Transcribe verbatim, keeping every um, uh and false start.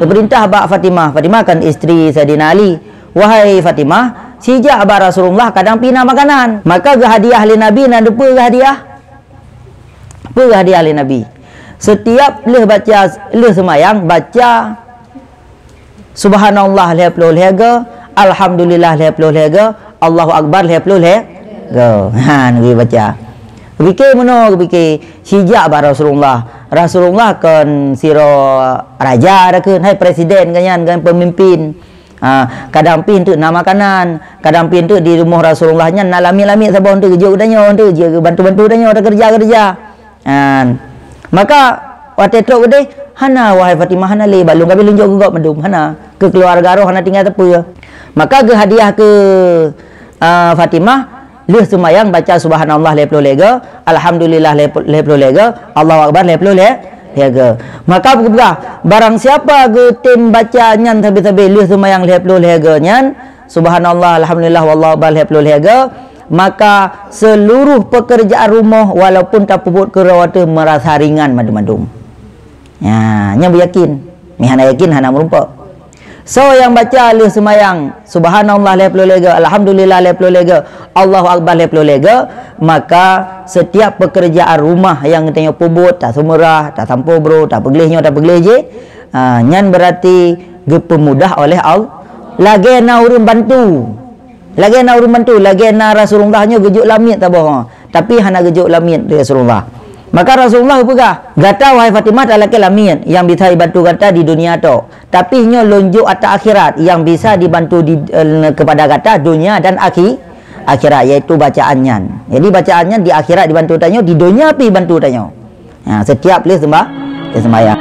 Geupeurintah bak Fatimah, Fatimah kan istri Saidina Ali, "Wahai Fatimah, sijak bak Rasulullah kadang pih na makanan." Maka geuhadiah lé Nabi, na deupeue geuhadiah? Peue geuhadiah lé Nabi? Setiap lheueh baca, lheueh seumayang, baca Subhanallah lhèe ploh lhèe go, Alhamdulillah lhèe ploh lhèe go, Allahu Akbar lhèe ploh lhèe go. Ha, Nabi baca. Geupike meunoe, geupike sijak bak Rasulullah. Rasulullah kon sidroe raja dah kheun, hai presiden geuh nyan, kon peumimpin. Ha, kadang pih enteuk na makanan, kadang pih enteuk di rumoh Rasulullah nyan na lamiet-lamiet saboh enteuk geujok geutanyoe, enteuk jeuet geubantu-bantu tanyoe, takeureuja-keureuja. Kan. Maka watèe trok keudeh, hana, wahai Fatimah, hana lé, bak lôn ka abéh lôn jok keu gob mandum, hana. Keu keuluwarga roh hana tinggai sapeue. Maka geuhadiah keu, ah, Fatimah, lheueh seumayang baca Subhanallah lhèe ploh lhèe go, Alhamdulillah lhèe ploh lhèe go, Allahu Akbar lhèe ploh lhèe go. Maka geupeugah, barang siapa geutem baca nyan sabe-sabe lheueh seumayang lhèe ploh lhèe go nyan, Subhanallah, Alhamdulillah, Wallahu Akbar lhèe ploh lhèe go, maka seluruh pekerjaan rumoh walaupun tapeubuet keudroe teuh meurasa ringan mandum-mandum. Ya, nyan beuyakin. Meuhana yakin hana meurumpok. Soe nyang baca lheueh seumayang, Subhanallah lhèe ploh lhèe go, Alhamdulillah lhèe ploh lhèe go, Allahu Akbar lhèe ploh lhèe go, maka setiap pekerjaan rumah nyang geutanyoe peubuet, taseumeurah, tasampoe bro, tapeugleh nyoe, tapeugleh jih, ha, nyan berarti geupeumudah oleh Allah. Lagèe na ureueng bantu. Lagèe na ureueng bantu, lagèe na Rasulullah nyoe geujok lamiet saboh, tapi hana geujok lamiet di Rasulullah. Maka Rasulullah geupeugah, "Gata, wahai Fatimah, talakèe lamiet nyang bisa jibantu gata di dunia tok. Tapi nyoe lôn jok ata akhirat nyang bisa dibantu di, eh, kepada gata dunia dan akhi-, akhirat, yaitu bacaan nyan." Jadi bacaan nyan di akhirat dibantu tanyoe, di dunia pih bantu tanyoe. Ha, setiap lheueh seumbah-, lheueh seumayang.